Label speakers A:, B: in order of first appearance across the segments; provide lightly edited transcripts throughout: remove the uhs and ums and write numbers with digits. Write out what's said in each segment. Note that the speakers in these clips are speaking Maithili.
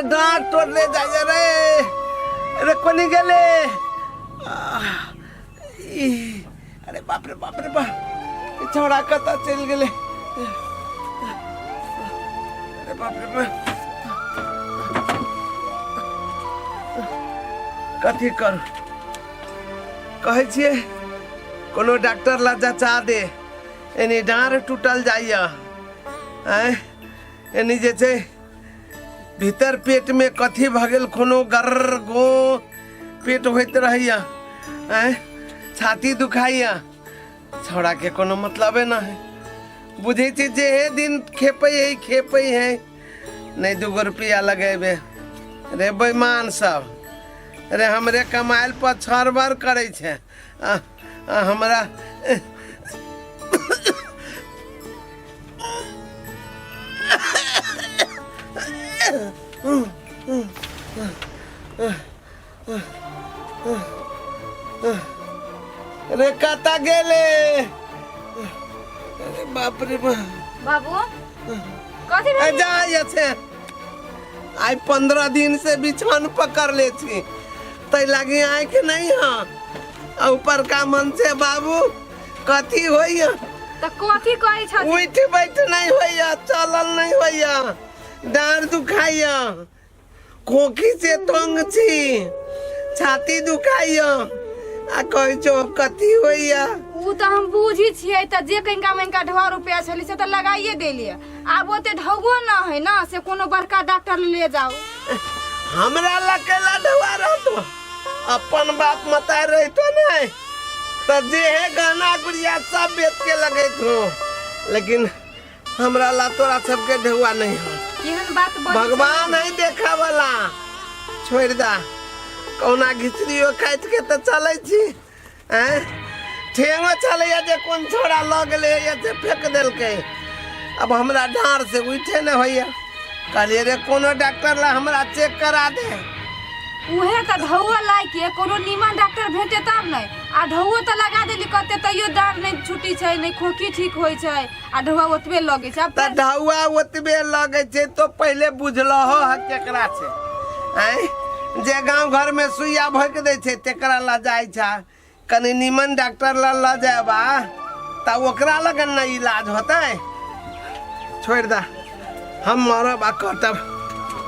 A: डाँट तोड़ले जाइए रे। रे कोनी गेले? आह, ई, अरे बाप रे बाप रे बाप, ई छौड़ा कतऽ चलि गेलै? अरे बाप रे बाप, कथी करू? कहै छियै कोनो डॉक्टर ला जचा दे। एनी डाँड़ टूटल जाइए, आँय, एनी जे छै भीतर पेट में कथी भऽ गेल, कोनो गर गो पेट होइत रहैया, आँय, छाती दुखाइया। छौड़ा के कोनो मतलबे ना है। बुझै छी जे हे दिन खेपै है, खेपै है नहीं, दूगो रुपया लगेबे। रे बेईमान सब रे, हमरे कमाइल पर छरबर करै छै। आ, आ हमरा रे कतऽ गेले? अरे बाप रे बाप।
B: बाबू, कथी भेल?
A: जा छै, आइ 15 दिन से बिछान पकड़ ले छी, तै लागी आँखि नहीं हँ। आ ऊपर का मन से बाबू कथी होइया?
B: तऽ कथी कहै छथिन?
A: उठ बैठ नहीं होइया, चलल नहीं होइया, डाँड़ दुखाइया, खोखी से तंग छी, छाती दुखाइया, आ कहै छौ कथी होइया?
B: उ तऽ हम बुझी छियै, तऽ जे कनिका मनिका ढौआ रुपया छलै से तऽ लगाइए देलियै। आब ओते ढौओ न है ना से कोनो बड़का डॉक्टर ले जाओ।
A: हमरा लकेला ढौआ रहतो, अपन बाप मताय रहितो नहीं तऽ जे है गहना गुड़िया सब बेच के लगैत हो, लेकिन हमरा ला तोरा सबके ढौआ नहीं हो।
B: केहन बात बजै छथिन?
A: भगवान है देखा वाला, छोड़ दा। कौना घिचड़ियो काटि के तऽ चलै छी। आँय, ठेंगो छलैया जे कोन छोड़ा लऽ गेलै या से फेंक देलकै। अब हमरा डाँड़ से उठे नहि होइया। कहलियै रे कोनो डॉक्टर ला हमरा चेक करा दे।
B: उहे तऽ ढौआ लाय के कोनो नीमन डॉक्टर भेटे तब ने। आ ढौओ तऽ लगा देली कते, तैयो डाँड़ नहि छुटी छै, नहि खोखी ठीक होइ छै, आ ढौआ ओतबे लगै छै। आब
A: तऽ ढौआ ओतबे लगै छै तो पहिले बुझलहो है केकरा छै? आँय, जे गाँव घर में सुइया भोंकि दै छै तेकरा लऽ जाइ छै। कनि नीमन डॉक्टर लऽ लऽ जायबा तऽ ओकरा लगन ने इलाज होतै। छोड़ि दा, हम मरब आ कटब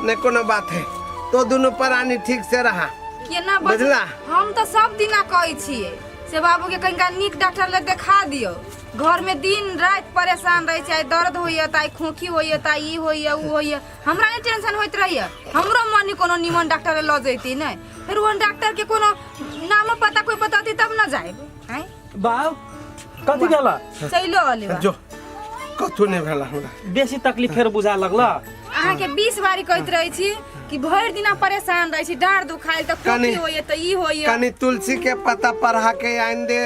A: नहि, कोनो बात है। तो दुनू प्राणी ठीक से रहा।
B: केना बज
A: बुझला?
B: हम तऽ सब दिना कहै छियै से बाबू के कनिका नीक डॉक्टर लग देखा दियौ। घर में दिन राति परेशान रहै छै, आइ दर्द होइए तऽ आइ खोखी होइए तऽ आइ ई होइए उ होइए। हमरा नहि टेंशन होइत रहैए, हमरो मन कोनो नीमन डॉक्टर लऽ जैती नहि। फेर ओहन डॉक्टर के कोनो नामो पता कोई बताती तब न जाएब। आँय
C: बाब, कथी भेल?
B: चलो अली।
A: जो, कथू नहि भेल हमरा।
C: बेसी तकलीफ फेर बुझा लगल?
B: अहाँके 20 बारी कहैत रहै छी कि भरि दिना परेशान रहै छी, डाँड़ दुखायल तऽ खोखी होइए तऽ ई होइए।
A: कनि तुलसी के पत्ता पढ़ा के आनि दे,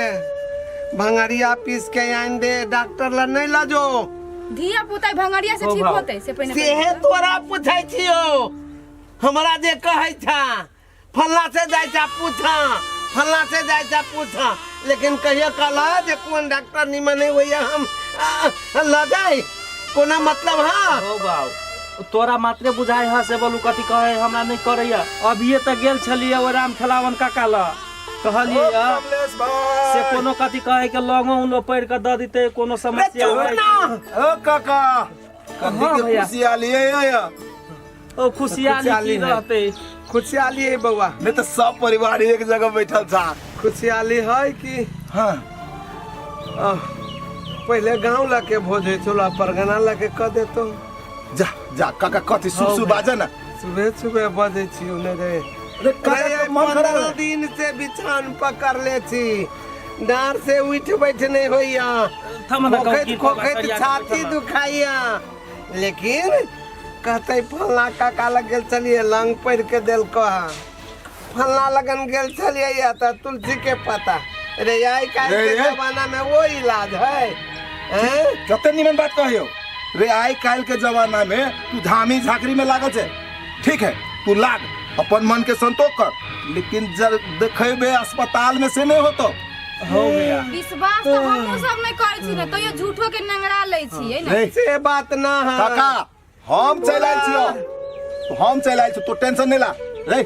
A: भंगरिया पीस के आनि दे, डॉक्टर ला नहीं लऽ जो।
B: धिया पुता भंगरिया से
C: ओ
B: ठीक
C: भाव।
B: होतै से पहिने
A: सेहे तोरा पूछै छियौ। हमरा जे कहै छा फल्ला से जाइ छा पूछा, फल्ला से जाइ छा पूछा, लेकिन कहियो कहला जे कोन डॉक्टर निमन है होइया हम लऽ जाइ? कोनो मतलब? हाँ
C: हो बाउ, तोरा मात्रे बुझाइ ह से बोलू कथी कहे हमरा नहीं करैया। अभिये तऽ गेल छलियै ओ राम खेलावन काका लग, कहलियै
D: ओ कमलेश भाई,
C: से कोनो कथी कहे के लंगो उंगो पढ़ि के दऽ दितै कोनो
A: रे
C: समस्या
A: चुप
C: होइ
A: ना।
D: ओ काका, कथी
C: हाँ
D: के
C: भैया।
D: खुशहाली है या?
C: ओ खुशहाली
A: खुशहाली
C: की
A: है।
C: रहतै?
A: खुशहाली है बौआ।
D: नहीं तो सब परिवार एक जगह बैठल था।
A: खुशहाली है कि
D: हाँ।
A: आह, पहले गांव लके भोज होइ छलो, परगना लके कह देतो।
D: जा जा काका, कथी सुब सुब बाजा ना।
A: सुबह सुबह बजै छी ने रे।
D: अरे काका
A: रे,
D: के मन खराब
A: 15
D: है।
A: दिन से बिछान पकड़ ले छी, डाँड़ से उठ बैठ नहीं होइया,
C: थम ना,
A: खोखैत
C: कौकी
A: खोखैत
C: सरिया के
A: छाती
C: बैठल।
A: दुखाइया, लेकिन कहते फलना काका लग गेल छलियै, लंग पढ़ि के देलको हँ। फलना लगन गेल छलियै या तऽ तुलसी के पत्ता। रे आइ काल्हि
D: रे,
A: के
D: रे।
A: जमाना में वो इलाज है, हैं?
D: कते निमन बात कहियो रे। आइ काल्हि के जमाना में तू धामी झाकरी में लागल छै, ठीक है, तू लाग, अपन मन के संतोष कर, लेकिन जब देखेबे अस्पताल में से नहीं होतो।
C: हो भैया।
B: विश्वास तऽ हमहूँ सब नहि करै छी ने, तैयो झूठो के नंगरा लै छियै ने।
D: रे
A: से बात ना है
D: काका, हम चलि आयल छियौ। तो हम चलि आयल छी, तो टेंशन नहीं ला रे।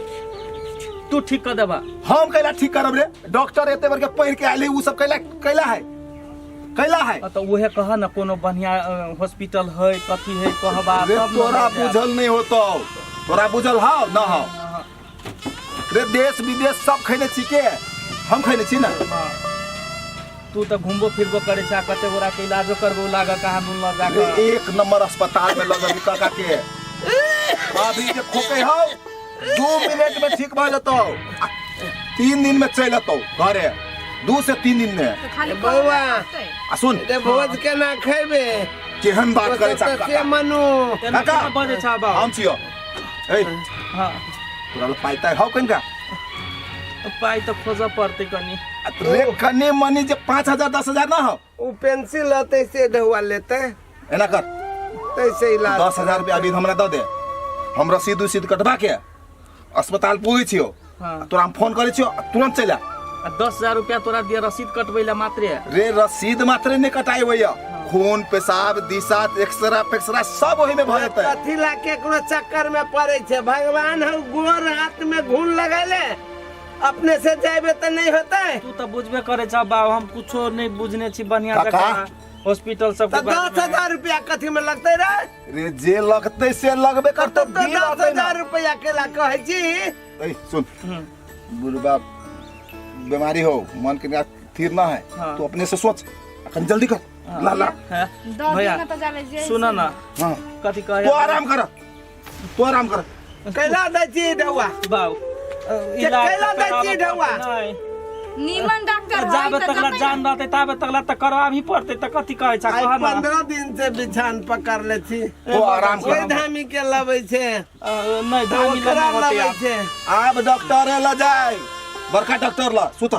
C: तू ठीक कर देबा।
D: हम कैला ठीक करब रे? डॉक्टर एते बड़के पढ़ के आयल है, उ सब कैला कैला है, कैला है।
C: तो उहे कह न, कोनो बढ़िया हॉस्पिटल है, कथी है, कहबा
D: रे
C: तब न
D: तोरा
C: हम जायब।
D: बुझल नहीं होतो, तोरा बुझल हौ न हौ?
C: हाँ,
D: रे देश विदेश सब खैने छी के हम खैने छी ना।
C: हाँ। तू तऽ घुमबो फिरबो करे छा, कते गोरा के इलाजो करबो लागऽ कहाँ दुन लऽ
D: रे
C: जाकऽ।
D: एक नंबर अस्पताल में लऽ जेबी काका के। अभी जे खोके हौ 2 मिनट में ठीक भऽ जेतौ, आ 3 दिन में चलि एतौ घरे, 2 से 3 दिन में।
B: तऽ खाली
A: बौआ।
B: कहबै।
D: आ सुन
A: रे भोज केना खेबे?
D: केहन बात करे छा
A: से
D: काका?
A: मनु
C: तेना
D: काका।
C: केना बजै छा बाबा?
D: हम छियौ। ए
C: हाँ।
D: तोरा लग पाइ ताइ हौ कनिका?
C: पाइ तऽ खोजऽ पड़तै कनि।
D: आ रे कनि मनि जे 5,000 10,000 ना हौ।
A: उ पेंसिल लतै से ढौआ लेतै।
D: एना कर,
A: तैसे इलाज।
D: 10,000 रुपया अभी हमरा दऽ दे, हम रसीद उसीद कटवा के अस्पताल पुगै छियौ।
C: हाँ।
D: तोरा हम फोन करै छियौ, आ तुरंत चलि आ।
C: आ 10,000 रुपया तोरा दिया रसीद कटबै ला मात्रे?
D: रे रसीद मात्रे नहि कटाइ होइया, खून पेशाब दिशा एक्सरा फेक्सरा सब ओहि में भऽ जेतै।
A: कथी ला केकरो चक्कर में पड़े छै? भगवान हौ, गोर हाथ में घून लगैले, अपने से जाबे तऽ नहीं होतै।
C: तू तऽ बुझबे करे छा बाबा, हम कुछो नहीं बुझने छी बढ़िया
D: काका।
C: जकाँ हॉस्पिटल सब
A: तऽ
C: के बारे में।
A: 10,000 रुपया कथी में लगतै रे?
D: रे जे लगतै से लगबे करतौ,
A: तब तऽ
D: बिल
A: दस
D: अतै ना।
A: हजार रुपया केला कहै छी?
D: ए सुन, बुढ़बा बीमारी हो, मन के स्थिर ना है।
C: हाँ।
D: तू अपने से सोच, अखन जल्दी कर, ला ला।
C: हैं?
B: दऽ
C: भैया
B: दियौ ने तऽ जाले जे।
C: सुन न।
D: हाँ।
C: कथी कहे?
D: तू आराम कर, तू आराम कर।
A: कैला दै छी ढौआ?
C: बाबू
A: के कैला दै छी ढौआ?
C: नहीं।
B: नीमन डॉक्टर है
C: जाबे
B: तऽ
C: तकला
B: जतै
C: जान रहतै ताबे तकला तऽ करबा भी पड़तै, तऽ कथी कहै छा?
A: आइ
C: कह न।
A: 15 दिन से बिछान पकड़ ले छी।
D: तू आराम
A: ओहि
D: कर।
A: धामी के लबै छै।
C: नहि,
A: तऽ
C: धामी लग
A: ओकरा
C: नहि होतै
A: लबै
C: आब।
A: छै।
D: आब डॉक्टर ल जाए, बड़का डॉक्टर ल। सुत,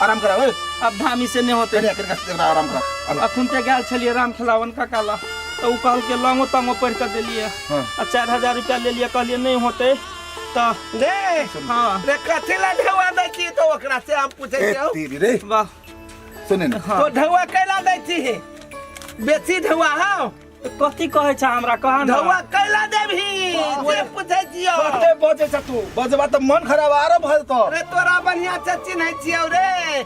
D: आराम कर। ओए
C: अब धामी से नहि होतै।
D: कनिया कनिया एकरा आराम कर, आराम।
C: अखन ते गेल छलियै राम खेलावन काका लग, तऽ ओ कहलकै लंगो तंगो पढ़ि कऽ देलियै।
D: हाँ।
C: आ 4,000 रुपया लेलियै, कहलियै नहि होतै तऽ।
A: रे
C: हाँ।
A: रे कथी ला ढौआ दै छी तो ओकरा से हम पूछै
D: ए
A: छियौ।
D: तेरी रे।
C: वाह।
D: सुने ने।
C: हाँ।
A: तो ढौआ कैला दै छी? बेसी ढौआ हौ?
C: कथी कहै छ हमरा, कह न।
A: ढौआ कैला देबही से पूछै छियौ।
D: कते बजै छ तू? बजबा तऽ मन खराब आरो भऽ जेतौ।
A: रे तोरा बढ़िया से चिन्है छियौ रे,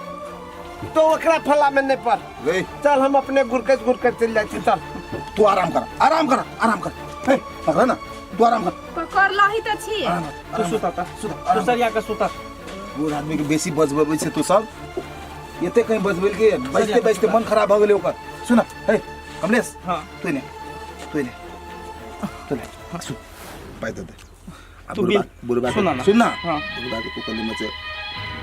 A: तो ओकरा फला में नहीं पड़।
D: रे
A: चल, हम अपने गुरकैत गुरकैत चलि जाइ छी, चल।
D: तू आराम कर, आराम कर, आराम कर। हे पकड़ ना, तू आराम कर।
B: पकड़लही तऽ छियै।
D: आराम कर,
C: तू
D: आराम
C: सुत
D: कर,
C: तऽ
D: सुत,
C: तू
D: आराम कर।
C: सरिया के सुत।
D: बूढ़ आदमी के बेसी बजबबै छै तू सब, एते कहीं बजबेल के बजते बजते मन खराब भऽ गेलै ओकर। सुन हे कमलेश।
C: हाँ।
D: तू ने, तू ने, तू ने सुन, पाइ दे दे आ।
C: तू
D: बुढ़बा बुढ़बा
C: सुन ना।
D: सुन ना।
C: हाँ।
D: बुढ़बा के तू कल में से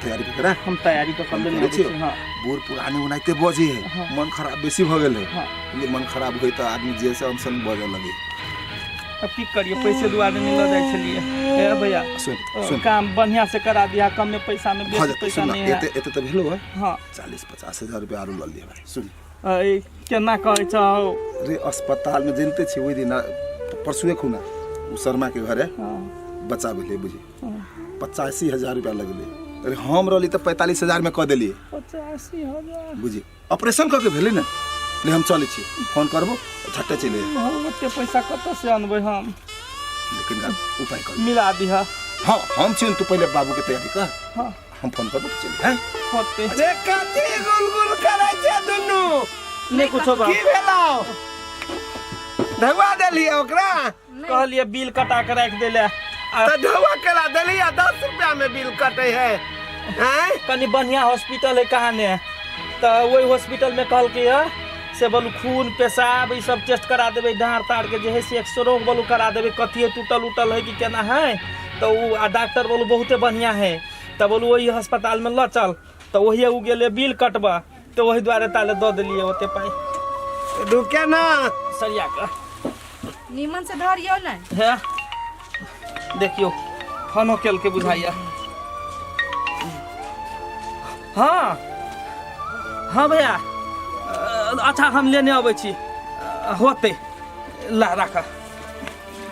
D: तैयारी करा।
C: हम तैयारी कऽ
D: हम
C: लेने
D: करै
C: अबै
D: छियौ।
C: छी, हाँ।
D: बूढ़ पुराने ओनाहिते बजे है।
C: हाँ।
D: मन खराब बेसी भऽ गेल है।
C: हाँ।
D: ये मन खराब होइ तऽ आदमी जे से अनसन बजऽ लगे।
C: अब की करिए, पैसे दुआरे नहीं लऽ जाइ छलियै। हे भैया,
D: सुन सुन,
C: काम बढ़िया से करा दिया, कम में पैसा में,
D: भऽ
C: बेसी
D: जेतै।
C: पैसा
D: सुन ना,
C: नहीं है।
D: एते एते तऽ भेलो है।
C: हाँ।
D: 40-50 हजार रुपया आरो लऽ लिअ भाइ, सुन।
C: ऐ, केना कहै छौ?
D: रे अस्पताल में जनिते छी, ओहि दिन परसुए खुना उ शर्मा के घरे
C: हाँ,
D: बच्चा भेलै बुझी, 85,000 रुपया लगलै। अरे हम रहली तऽ 45,000 में कऽ देलियै।
C: 85,000?
D: बुझी ऑपरेशन कऽ के भेलै ने। ले हम चलै छी, फोन करबो, झट्टे चलि अइहे।
C: हँ, ओते पैसा कतऽ से अनबै हम?
D: लेकिन आब उपाय कर।
C: मिला दिह।
D: हाँ, हम छी, तू पहिले बाबू के तैयारी कर।
C: हाँ।
D: हम फोन करबो तऽ चलि हैं।
C: होते।
A: रे कथी गुलगुल करै छै दुनू?
C: नहि कुछो बा।
A: की भेलौ? ढौआ देलियै ओकरा?
C: कहलियै बिल कटा के राखि दै लए आ
A: तऽ ढौआ केला देलियै? 10 रुपया में बिल कटै है, आँय?
C: कनि बढ़िया हॉस्पिटल है कहाँ ने, तऽ ओहि हॉस्पिटल में कहलकै है से बोलू खून पेशाब ई सब टेस्ट करा देबै, डाँड़ ताड़ के जे है से एक्सरो बोलू करा देबै, कथी है टूटल उटल है कि केना है। तऽ ओ आ डॉक्टर बोलू बहुते बढ़िया है, तऽ बोलू ओहि अस्पताल में लऽ चल। तऽ ओहिए ओ गेलै बिल कटबऽ, तऽ ओहि दुआरे ताले दऽ देलियै ओते पाइ।
A: रुके ना।
C: सरिया कऽ।
B: नीमन से धरियौ ने।
C: हे देखियौ, फोनो केलकै बुझाइया। हाँ हाँ भैया, अच्छा हम लेने अबै छी, होतै, ला राख।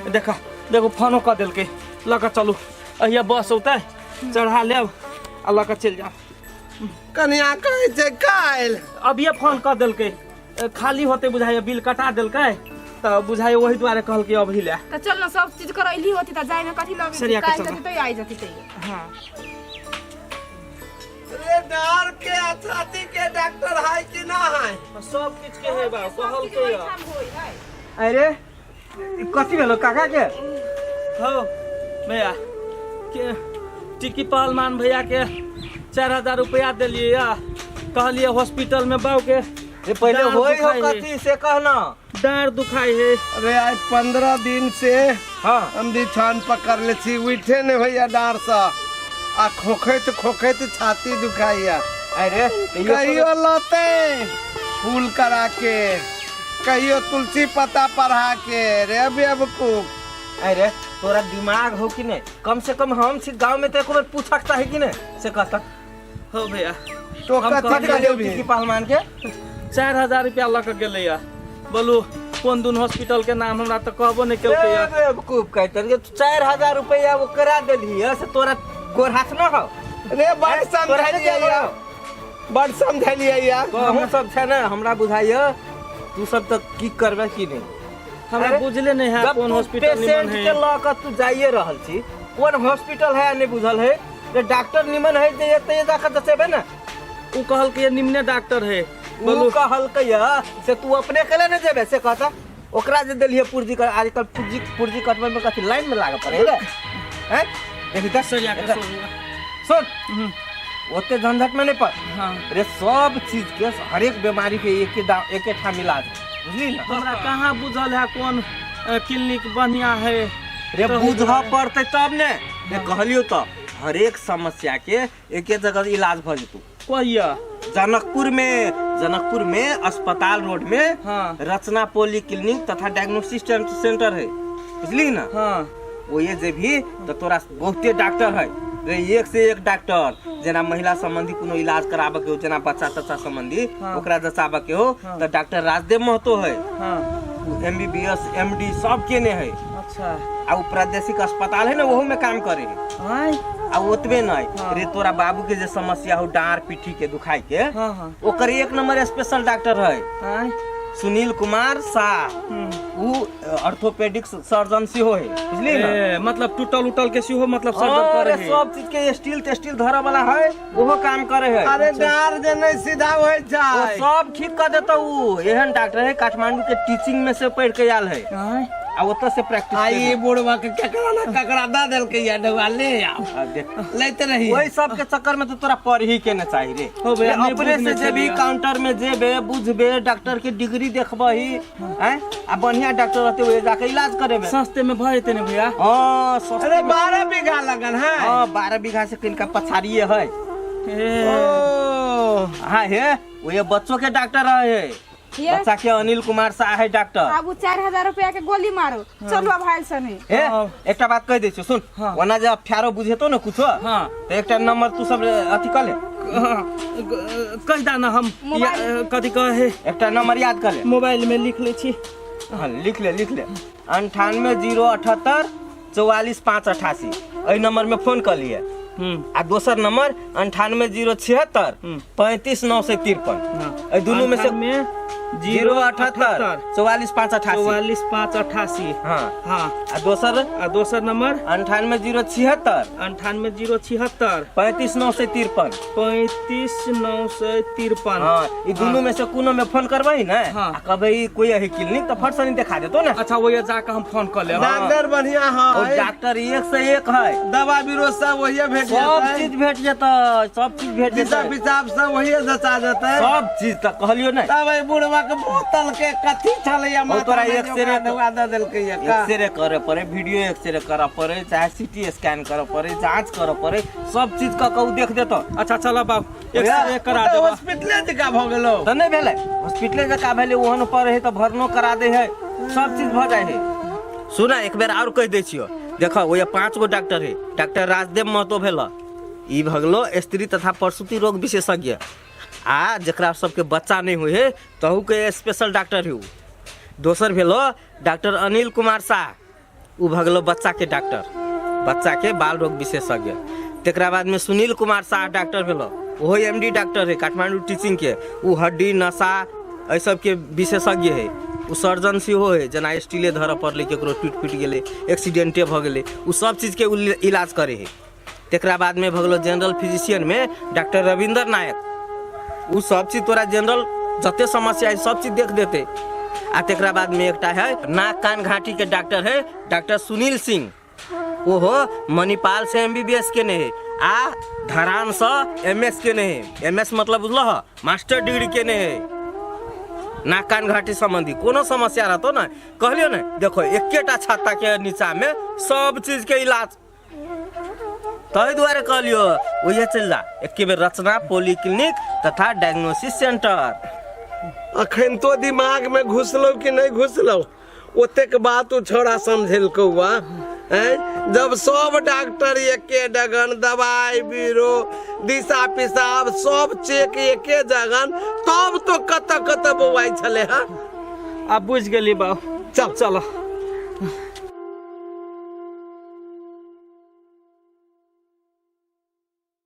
C: देख देखो, फोनो कऽ देलकै। लऽ कऽ चलू, अहिया बस औतै, चढ़ा लेब आ लऽ कऽ चलि जायब।
A: कनिया कहै छै काल्हि।
C: अभिये फोन कऽ देलकै, खाली होतै बुझाइया, बिल कटा देलकै, तऽ बुझाइ ओहि दुआरे कहलकै अबही लए।
B: तऽ चल न, सब चीज करैली होती तऽ जाय में कथी लगे?
C: सरिया के
B: काल्हि
C: चल।
B: जती तऽ आई जती तऽ।
C: हाँ।
A: रे डार के आ छाती के डॉक्टर है कि ना है?
C: सब किछ के है बा
B: सब चीज
C: कहलकै।
B: ओहिठाम होइ है।
E: अरे, ई कथी भेलो काका के?
C: हो भैया के टिकी पहलवान भैया के 4000 रुपया देलिए या कहलिए हॉस्पिटल में बाऊ के
E: ये पहले
C: डाँड़
E: होई हो
C: दुखाइ है।
E: कथी से कहना।
C: डाँड़ दुखाई है।
A: अरे आइ 15 दिन से
E: हाँ
A: हम बिछान पकड़ ले छी, उठे नहीं होइया डार से आ खोखैत खोखैत छाती दुखाइया।
E: अरे तो यो
A: कहियो लते फूल करा के, कहियो तुलसी पत्ता पढ़ा के। रे बेवकूफ।
E: अरे तोरा दिमाग हो कि नहीं? कम से कम हम छी गांव में तो एक बार पूछक चाही कि नहीं से कहता।
C: हो भैया।
A: तो
C: हम
A: कथी
C: कहलिए
A: करेबी?
E: टिकी पहलवान के
C: 4000 रुपया लऽ के गेलै या बोलू कोन दुन हॉस्पिटल के नाम हमरा तऽ कहबो नहीं केलकै या।
E: बेवकूफ कहते रे, 4000 रुपया वो करा देली है से तोरा गोर हाथ न हो।
A: रे बड़
E: तोरा
A: समझलियै या, बड़ समझलियै या।
E: कहूँ सब छै ने, हमरा बुझाइया तू सब तऽ की करबे की नहीं।
C: हमरा
E: अरे,
C: बुझले नहीं है
E: जब
C: कोन
E: तू
C: हॉस्पिटल निमन
E: पेशेंट
C: है।
E: के लऽ कऽ तू जाइए रहल छी, कोन हॉस्पिटल है नहीं बुझल है रे? डॉक्टर निमन है जे एते जाके दसेबे ने।
C: उ कहलकै ये निमने डॉक्टर है।
E: ओ
C: बोलू
E: कहलकै या से तू अपने के ने जेबे से कहता। ओकरा जे देलियै पुर्जी कर, आजकल पुर्जी पुर्जी कटबै में कथी लाइन में लागऽ पड़े रे हैं? देखी तऽ
C: सरिया के
E: एकर-
C: सुन।
E: सुन, ओते झंझट में नहीं पड़।
C: हाँ।
E: रे सब चीज के हरेक बीमारी के एके दाम एके ठाम इलाज है, बुझली ना?
C: हमरा कहाँ बुझल है कोन क्लिनिक बढ़िया है।
E: रे
C: तो
E: बुझऽ पड़तै तब ने। रे कहलियौ तऽ हरेक समस्या के एके जगह इलाज भऽ जेतौ।
C: कहिया?
E: जनकपुर में, जनकपुर में अस्पताल रोड में।
C: हाँ।
E: रचना पोली क्लिनिक तथा डायग्नोस्टिक सेंटर है, बुझली ना?
C: हाँ।
E: ओये जेबही तऽ तोरा बहुते डॉक्टर है रे, एक से एक डॉक्टर। जेना महिला संबंधी कोनो इलाज कराबे के हो, जेना बच्चा तच्चा संबंधी,
C: हाँ।
E: ओकरा जचाबे के हो,
C: हाँ।
E: तऽ डॉक्टर राजदेव महतो है।
C: हाँ।
E: एमबीबीएस एमडी सब केने है।
C: अच्छा।
E: आ उ प्रादेशिक अस्पताल है ना, ओहू में काम करे है।
C: आय।
E: आ ओतबे नहीं,
C: हाँ।
E: रे तोरा बाबू के जे समस्या हो डाँड़ पीठी के दुखाई के,
C: हाँ हाँ
E: ओकर एक नंबर स्पेशल डॉक्टर है।
C: आय।
E: सुनील कुमार शाह। उ ऑर्थोपेडिक सर्जन सेहो है, बुझली ना?
C: ए, मतलब टूटल उटल के सेहो मतलब सर्जन करे
E: अरे
C: है।
E: सब चीज के स्टील तेस्टील धरऽ वाला है, ओहो काम करे है।
A: अरे डार जे नहीं सीधा होइ
E: ओ
A: छै
E: सब ठीक कर देता। उ एहन डॉक्टर है, काठमांडू के टीचिंग में से पढ़ के आयल है
C: आय।
E: आ ओतऽ से प्रैक्टिस।
A: आई बुढ़वा के केकरा ना ककरा दऽ देलकै या डौआ ले आओ, लेते रही।
E: ओहि सब के चक्कर में तो तोरा पढ़ ही के न चाही रे।
C: हो भैया,
E: रे,
C: नहीं
E: अपने
C: बुझने
E: से जेबी
C: छलियै।
E: काउंटर में जेबे, बुझबे, डॉक्टर के डिग्री देखबही हैं आ बढ़िया डॉक्टर रहते ओहे जाके इलाज करेबे।
C: सस्ते में भऽ जेतै ने भैया?
E: हाँ, सस्ते
A: अरे
E: में।
A: 12 बीघा लगन है।
E: हाँ, 12 बीघा से किनका पछाड़िए है।
C: ए,
A: ओ
E: हाँ हे, वो बच्चों के डॉक्टर है।
B: ये?
E: बच्चा के अनिल कुमार शाह है डॉक्टर।
B: आब उ 4000 रुपया के गोली मारो, चलू अब हाल सने।
E: हे,
C: हाँ।
E: एकटा बात कहि दै छियौ, सुन।
C: हाँ।
E: ओना जे फेरो बुझेतो ने कुछो,
C: हाँ।
E: तऽ एकटा नंबर तू सब अथी कऽ ले।
C: हाँ, कहि दा ना हम।
B: मोबाइल।
C: कथी कहे?
E: एकटा नंबर याद कऽ ले।
C: मोबाइल में लिख लै छी।
E: हाँ, लिख ले, लिख ले, 9807844588, एहि नंबर में फोन कऽ लिए। आ दोसर नंबर 9807 35953। एहि दुनू में से
C: 078
E: 078 44588।
C: 44588।
E: हाँ।
C: हाँ।
E: आ दोसर?
C: आ दोसर नंबर?
E: 9807
C: 9807
E: 35953।
C: 35953।
E: हाँ, ई दुनू में से कोनो में फोन करबही ने,
C: हाँ।
E: आ कहबै ई कोई है क्लिनिक तऽ फट सनी देखा देतो ने।
C: अच्छा, वही जाके हम फोन कऽ लेब।
A: डॉक्टर बढ़िया
E: और
A: है।
E: डॉक्टर एक से एक है।
A: दवा बीरो सब वही भेट
E: सब
A: जेतै।
E: चीज भेट जेतै, सब चीज भेट
A: दिशा
E: जेतै।
A: पिसाब सब वही जचा जेतै।
E: सब चीज तऽ कहलियो ने।
A: तब एहि बुढ़वा के बोतल के कथी छलैया माथा
E: तोरा
A: में जे
E: एक्सरे
A: ओकरा धुआ दऽ देलकैया का?
E: एक्सरे करे पड़े, वीडियो एक्सरे करऽ पड़े, चाहे सीटी स्कैन करऽ पड़े, जांच करऽ पड़े, सब चीज कऽ के उ देख देतौ।
C: अच्छा चल बाबू, एक्सरे करा
A: ओ तऽ
C: देब।
A: हॉस्पिटले जकाँ भऽ गेलौ।
E: तऽ नहि भेलै? हॉस्पिटले जकाँ भेलै। ओहन पर है तऽ भरनो करा दे है, सब चीज भऽ जाइ है। सुना, एक बेर आओर कहि दै छियौ, देख, ओहि 5 गो डॉक्टर है। डॉक्टर राजदेव महतो भेल, ई भगलो स्त्री तथा प्रसूति रोग विशेषज्ञ, आ जकरा सबके बच्चा नहि होइ है तहूके स्पेशल डॉक्टर है उ। दोसर भेलो डॉक्टर अनिल कुमार शाह, उ भगलो बच्चाके डॉक्टर, बच्चाके बाल रोग विशेषज्ञ। तकरा बादमे सुनील कुमार शाह डॉक्टर भेलो, ओहो एमडी डॉक्टर है काठमांडू टीचिंग के, उ हड्डी नशा एहि सबके विशेषज्ञ है। ओ सर्जन सेहो है, जेना स्टीले धरऽ पड़लै, ककरो टूटि फूटि गेलै, एक्सीडेंटे भऽ गेलै, ओ सब चीजके ओ इलाज करै है। तकरा बादमे भऽ गेलो जनरल फिजिशियनमे डॉक्टर रविंदर नायक, ओ सब चीज तोरा जनरल जते समस्या है सब चीज देख देते। आ तकरा बादमे एकटा है नाक कान घाटीके डॉक्टर है, डॉक्टर सुनील सिंह, ओहो मणिपाल से एम बी बी एस केने है आ धरान से एम एस केने है। एम एस मतलब बुझलह, मास्टर डिग्री केने है। नाक कान घाटी संबंधी कोनो समस्या रहतो ना, कहलियो ने, देखो एकेटा छत्ता के नीचा में सब चीज के इलाज, ताहि दुआरे कहलियो ओहिए चलि जा एके बेर रचना पॉलीक्लिनिक तथा डायग्नोसिस सेंटर।
A: अखन तो दिमाग में घुसलो कि नहीं घुसलो ओतेक बात ओ छोड़ा समझेलकौ वा हैं? जब सब डॉक्टर एके डगन दवाई बीरो दिशा पिसाब सब चेक एके जगन, तब तो कत कत बौआइ छले। हाँ
C: आब बुझि गेली बाबू।
A: चल
C: चल।